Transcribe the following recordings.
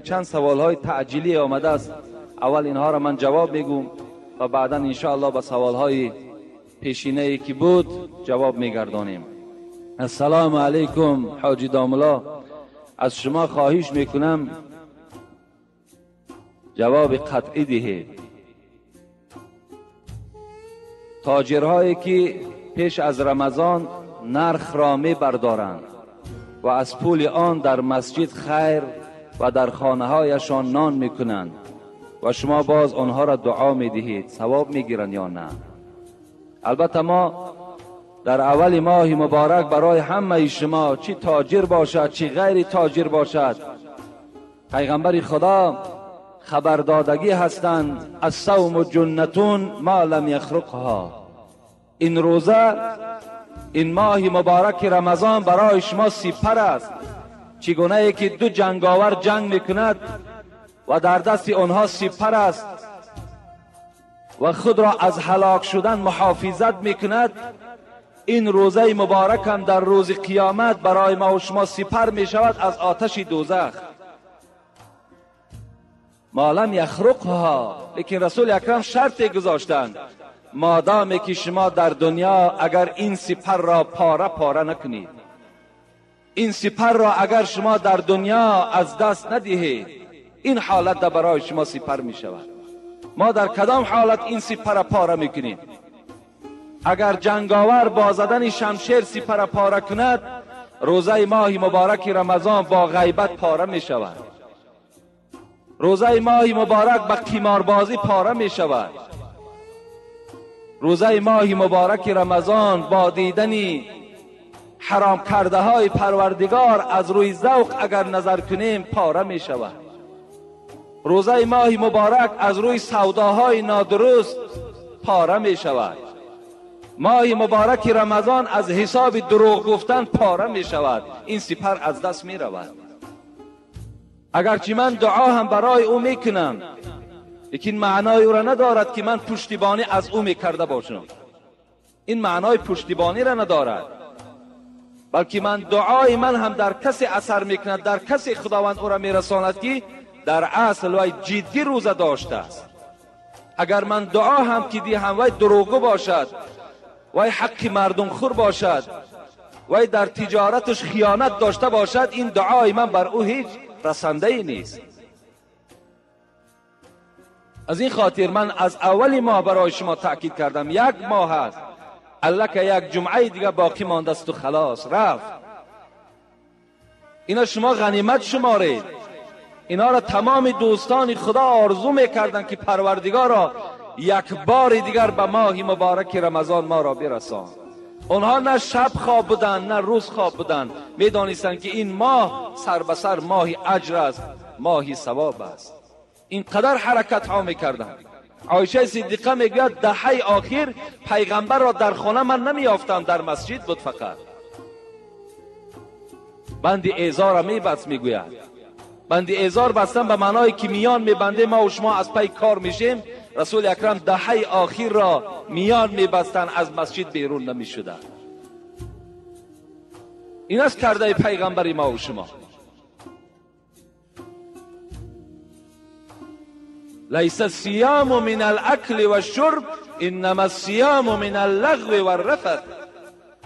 Чанд саволҳои таъҷилӣ омадааст. Аввал инҳоро ман ҷавоб мегӯм ва баъдан иншоаллоҳ ба саволҳои пешинае ки буд ҷавоб мегардонем. Ассалому алайкум ҳоҷи домулло, аз шумо хоҳиш мекунам ҷавоби қатъӣ диҳед. Тоҷирҳое ки пеш аз Рамазон нархро мебардоранд ва аз пули он дар масҷид хайр ва дар хонаҳояшон нон мекунанд ва шумо боз онҳоро дуо медиҳед, савоб мегиранд ё на? Албатта мо дар аввали моҳи муборак барои ҳамаи шумо, чӣ тоҷир бошад чӣ ғайри тоҷир бошад, пайғамбари Худо хабардодагӣ ҳастанд: الصوم جنة ما لم یخرقها. این روزه، این ماهی مبارک رمضان برای شما سپر است. چگونه که دو جنگاور جنگ میکند و در دست آنها سپر است و خود را از هلاک شدن محافظت میکند، این روزه مبارک هم در روز قیامت برای ما و شما سپر میشود از آتش دوزخ. ما لم یخرقها. لیکن رسول اکرم شرط گذاشتند: مادامی که شما در دنیا اگر این سپر را پاره پاره نکنید، این سپر را اگر شما در دنیا از دست ندهید، این حالت در برای شما سپر می شود. ما در کدام حالت این سپر را پاره میکنیم؟ اگر جنگاور با زدن شمشیر سپر پاره کند، روزه ماه مبارک رمضان با غیبت پاره می شود. روزه ماه مبارک با قماربازی پاره می شود. روزه ماه مبارک رمضان با دیدن حرام کرده های پروردگار از روی ذوق اگر نظر کنیم پاره می شود. روزه ماه مبارک از روی سوداهای نادرست پاره می شود. ماه مبارک رمضان از حساب دروغ گفتن پاره می شود. این سپر از دست می رود. اگرچه من دعا هم برای او می کنم، لیکن معنای او را ندارد که من پشتیبانی از او می کرده باشم. این معنای پشتیبانی را ندارد، بلکه من دعای من هم در کسی اثر میکند، در کسی خداوند او را میرساند که در اصل وی جدی روزه داشته است. اگر من دعا هم که دیهم وی دروغگو باشد، وی حق مردم خور باشد، وی در تجارتش خیانت داشته باشد، این دعای من بر او هیچ رسنده ای نیست. از این خاطر من از اول ماه برای شما تاکید کردم، یک ماه است، الله که یک جمعه دیگه باقی مانده است و خلاص رفت. اینا شما غنیمت شمارید. اینا را تمام دوستان خدا آرزو میکردند که پروردگارا یک بار دیگر به ماه مبارک رمضان ما را برسان. آنها نه شب خواب بودند نه روز خواب بودند، میدانستند که این ماه سر به سر ماه اجر است، ماه ثواب است. اینقدر حرکت ها میکردند. عایشه صدیقه میگوید دهه آخر پیغمبر را در خانه من نمیافتم، در مسجد بود فقط. بند ایزار را میبست. میگوید بند ایزار بستن به معنای که میان میبنده ما و شما از پی کار میشیم. رسول اکرم دهه آخر را میان میبستن، از مسجد بیرون نمیشدن. این است کرده پیغمبر ما و شما. لیس الصیام من الاکل والشرب انما الصیام من اللغو والرفث.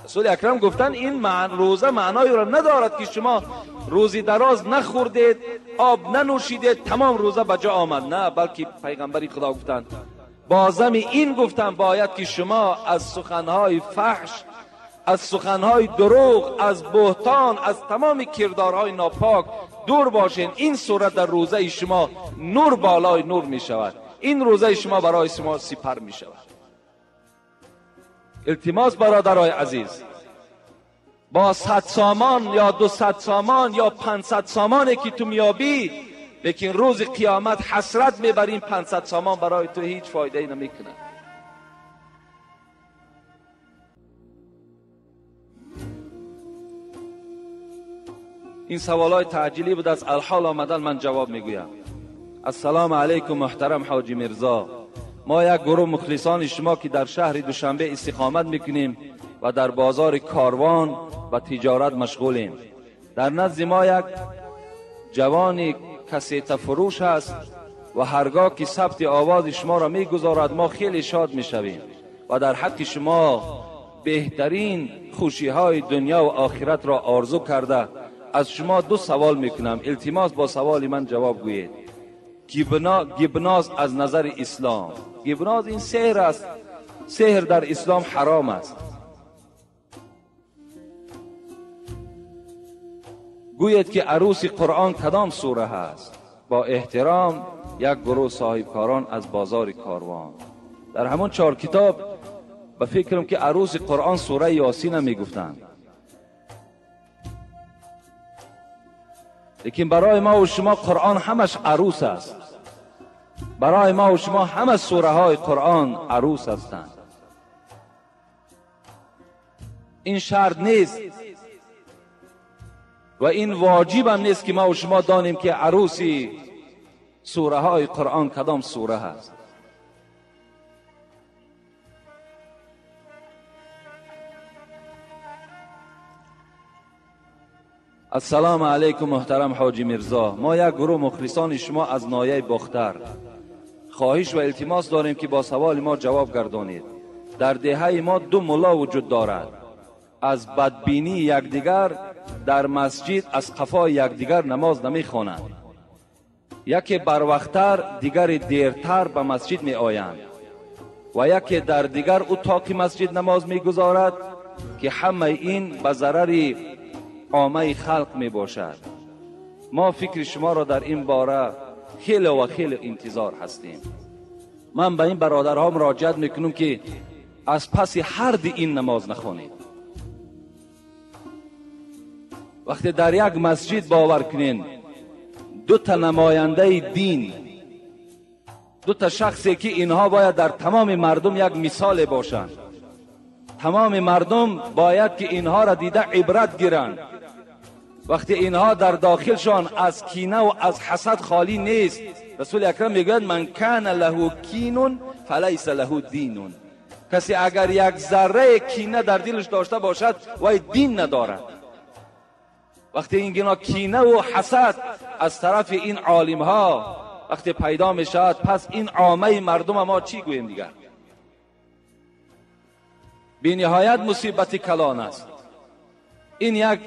رسول اکرم گفتن این روزه معنای را ندارد که شما روزی دراز نخوردید، آب ننوشیدید، تمام روزه به جا آمد. نه، بلکه پیغمبری خدا گفتند بازم این گفتن باید که شما از سخنهای فحش، از سخنهای دروغ، از بهتان، از تمام کردارهای ناپاک دور باشین. این صورت در روزه شما نور بالای نور می شود. این روزه شما برای شما سپر می شود. التماس برادرای عزیز، با 100 سامان یا 200 سامان یا 500 سامانی که تو میابی، لیکن روز قیامت حسرت میبریم 500 سامان برای تو هیچ فایده ای نمیکنه. این سوالای تعجیلی بود، از الحال آمدن من جواب میگویم. السلام علیکم محترم حاجی میرزا، ما یک گروه مخلصان شما که در شهر دوشنبه استقامت میکنیم و در بازار کاروان به تجارت مشغولیم. در نزد ما یک جوانی کسیت فروش هست و هرگاه که ثبت آواز شما را میگذارد ما خیلی شاد میشویم و در حق شما بهترین خوشی های دنیا و آخرت را آرزو کرده از شما دو سوال میکنم. التماس با سوال من جواب گویید. گبناز از نظر اسلام، گبناز این سحر است، سحر در اسلام حرام است. گوید که عروس قرآن کدام سوره هست؟ با احترام یک گروه صاحبکاران از بازار کاروان. در همون 4 کتاب به فکرم که عروس قرآن سوره یاسین میگفتند، لیکن برای ما و شما قرآن همش عروس است. برای ما و شما همه سوره های قرآن عروس هستند. این شرط نیست و این واجب هم نیست که ما و شما دانیم که عروسی سوره های قرآن کدام سوره هست. السلام علیکم محترم حاجی میرزا، ما یک گروه مخلصان شما از ناحیه باختر خواهش و التماس داریم که با سوال ما جواب گردانید. در دهه ما 2 ملا وجود دارد، از بدبینی یکدیگر در مسجد از قفای یکدیگر نماز نمیخوانند. یکی بروقتر دیگری دیرتر به مسجد می آیند و یکی در دیگر اتاق مسجد نماز میگذارد که همه این به ضرر عامه خلق می باشد. ما فکر شما را در این باره خیلی و خیلی انتظار هستیم. من به این برادرها مراجعت میکنم که از پس هر دی این نماز نخوانید. وقتی در یک مسجد باور کنین 2 تا نماینده دین، 2 تا شخصی که اینها باید در تمام مردم یک مثال باشند، تمام مردم باید که اینها را دیده عبرت گیرند. وقتی اینها در داخلشان از کینه و از حسد خالی نیست، رسول اکرم میگوید من کان له کین فلیس له دین. کسی اگر یک ذره کینه در دلش داشته باشد وای دین ندارد. وقتی این گنا کینه و حسد از طرف این عالم ها وقتی پیدا می شود، پس این عامه مردم ما چی گوییم دیگر؟ بی نهایت مصیبت کلان است. این یک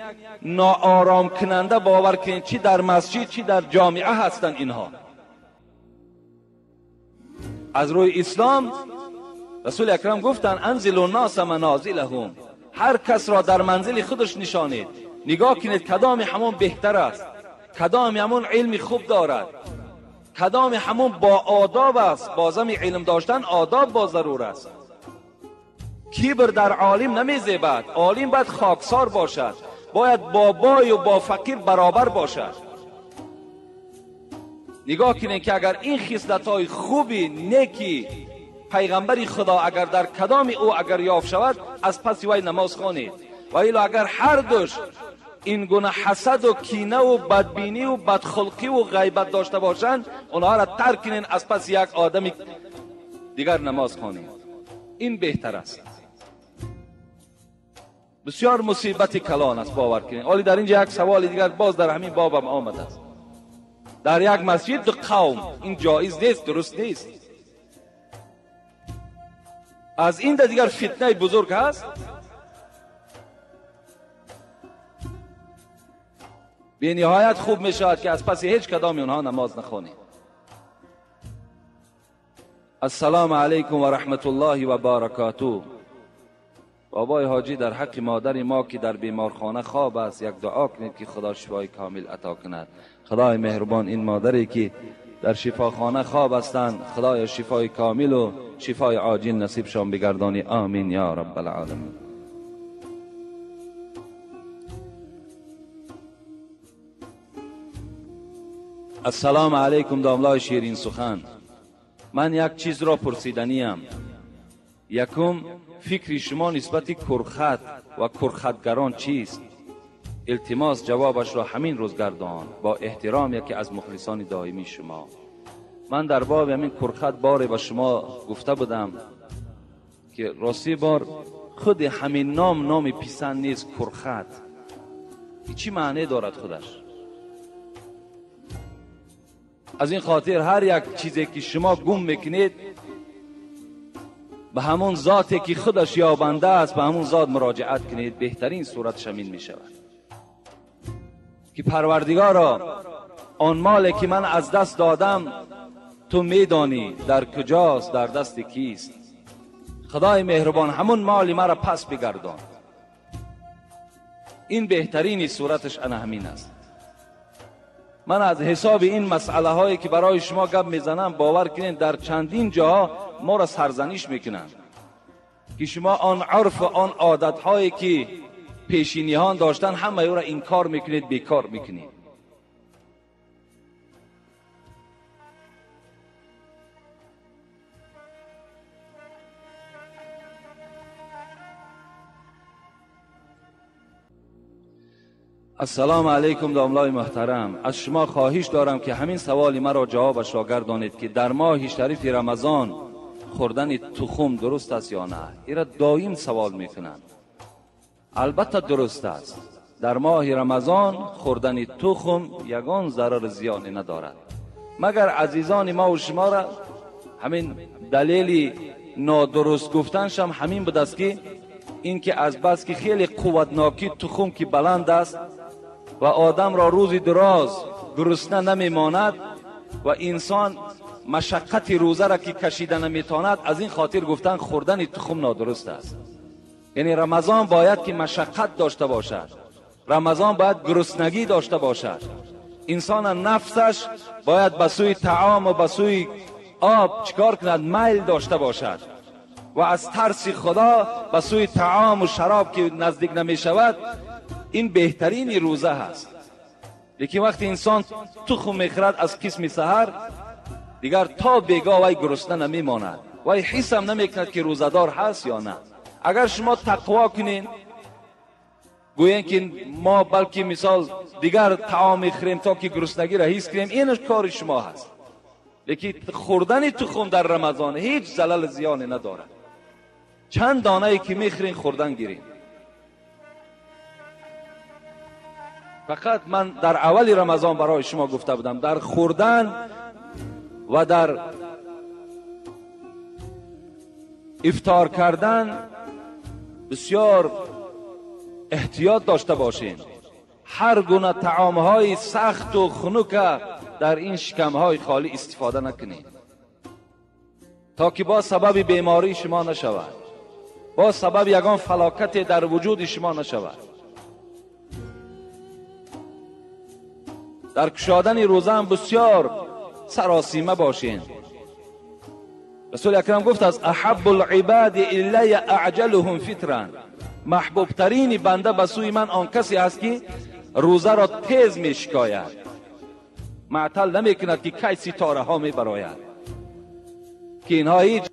ناآرام کننده، باور کنید چی در مسجد چی در جامعه هستند اینها. از روی اسلام رسول اکرم گفتند انزلوا الناس منازلهم، هر کس را در منزل خودش نشانید، نگاه کنید کدام همون بهتر است، کدام همون علم خوب دارد، کدام همون با آداب است. بازم علم داشتن آداب با ضرور است. کبر در عالم نمیزیبد، عالم باید خاکسار باشد، باید با بای و با فقیر برابر باشد. نگاه کنید که اگر این خصلت‌های خوبی نیکی پیغمبر خدا اگر در کدام او اگر یافت شود، از پس وی نماز خوانید. و الا اگر هر دوش این گونه حسد و کینه و بدبینی و بدخلقی و غیبت داشته باشند، اونها را ترک کنین، از پس یک آدم دیگر نماز خوانید. این بهتر است. بسیار مصیبت کلان است، باور کنید. ولی در اینجا یک سوال دیگر باز در همین بابم آمده است. در یک مسجد دو قوم، این جایز نیست، درست نیست. از این دیگر فتنه بزرگ هست. به نهایت خوب می شود که از پس هیچ کدام اونها نماز نخوانید. السلام علیکم و رحمت الله و برکاته. بابای حاجی در حق مادر ما که در بیمارخانه خواب است یک دعا کنید که خدا شفای کامل عطا کند. خدای مهربان این مادری که در شفاخانه خواب هستند، خدای شفای کامل و شفای عاجل نصیبشان بگردانی. آمین یا رب العالمین. السلام علیکم داملای شیرین سخن. من یک چیز را پرسیدنیم. یکم، فکر شما نسبت کرخت و کرختگران چیست؟ التماس جوابش را همین روز گردان. با احترام یکی از مخلصان دائمی شما. من در باب همین کرخت باره به شما گفته بودم که راستی بار Худи ҳамин ном номи писанд нест, курхат. Чӣ маъне дорад худаш? Аз ин хотир ҳар як чизе ки шумо гум мекунед, ба ҳамон зоте ки худаш ёбанда аст, ба ҳамон зот муроҷиат кунед, беҳтарин сурат ҳамин мешавад. Ки Парвардигоро, он моле ки ман аз даст додам, ту медонӣ дар куҷост, дар дасти кист. Худои меҳрубон, ҳамон моли маро пас бигардон. Ин беҳтарини сураташ ана ҳамин аст. Ман аз ҳисоби ин масъалаҳое ки барои шумо гап мезанам, бовар кунед, дар чандин ҷоҳо моро сарзаниш мекунанд ки шумо он урф ва он одатҳое ки пешиниҳон доштан, ҳамаи ӯро инкор мекунед, бекор мекунед. Ассалому алайкум домлаи муҳтарам, аз шумо хоҳиш дорам ки ҳамин саволи маро ҷавобашро гардонед ки дар моҳи шарифи Рамазон хӯрдани тухм дуруст аст ё на? Инро доим савол мекунанд. Албатта дуруст аст. Дар моҳи Рамазон хӯрдани тухм ягон зарар зиёне надорад. Магар азизони мо ва шуморо ҳамин далели нодуруст гуфтаншам ҳамин будааст ки инки аз бас ки хеле қувватнокӣ тухм ки баланд аст ва одамро рӯзи дароз гурусна намемонад ва инсон машаққати рӯзаро ки кашида наметавонад, аз ин хотир гуфтан хӯрдани тухм нодуруст аст. Яъне Рамазон бояд ки машаққат дошта бошад, Рамазон бояд гуруснагӣ дошта бошад. Инсон нафсаш бояд ба сӯи таом ва ба сӯи об чикор кунад? Майл дошта бошад ва аз тарси Худо ба сӯи таом ва шароб ки наздик намешавад, ин беҳтарини рӯза ҳаст. Лекин вақте инсон тухм мехӯрад аз қисми саҳар, дигар то бегоҳ вай гурусна намемонад, вай ҳис ҳам намекунад ки рӯзадор ҳаст ё на. Агар шумо тақво кунед, гӯянд ки мо балки мисол дигар таом мехӯрем то ки гуруснагиро ҳис кунем, ин кори шумо ҳаст. Лекин хӯрдани тухм дар Рамазон ҳеҷ залал зиёне надорад. Чанд донае ки мехӯрен, хӯрдан гирем. Фақат ман дар аввали Рамазон барои шумо гуфта будам, дар хӯрдан ва дар ифтор кардан бисёр эҳтиёт дошта бошем. Ҳар гуна таомҳои сахту хунука дар ин шикамҳои холӣ истифода накунед, то ки боз сабаби бемории шумо нашавад, боз сабаби ягон фалокате дар вуҷуди шумо нашавад. Дар кушодани рӯзаам бисёр саросима бошед. Расули акрам гуфт аст: аҳаббу либади илая аъҷалуҳум фитран. Маҳбубтарини банда ба сӯи ман он касе аст ки рӯзаро тез мешикояд, маътал намекунад ки кай ситораҳо мебарояд, ки инҳо ҳеҷ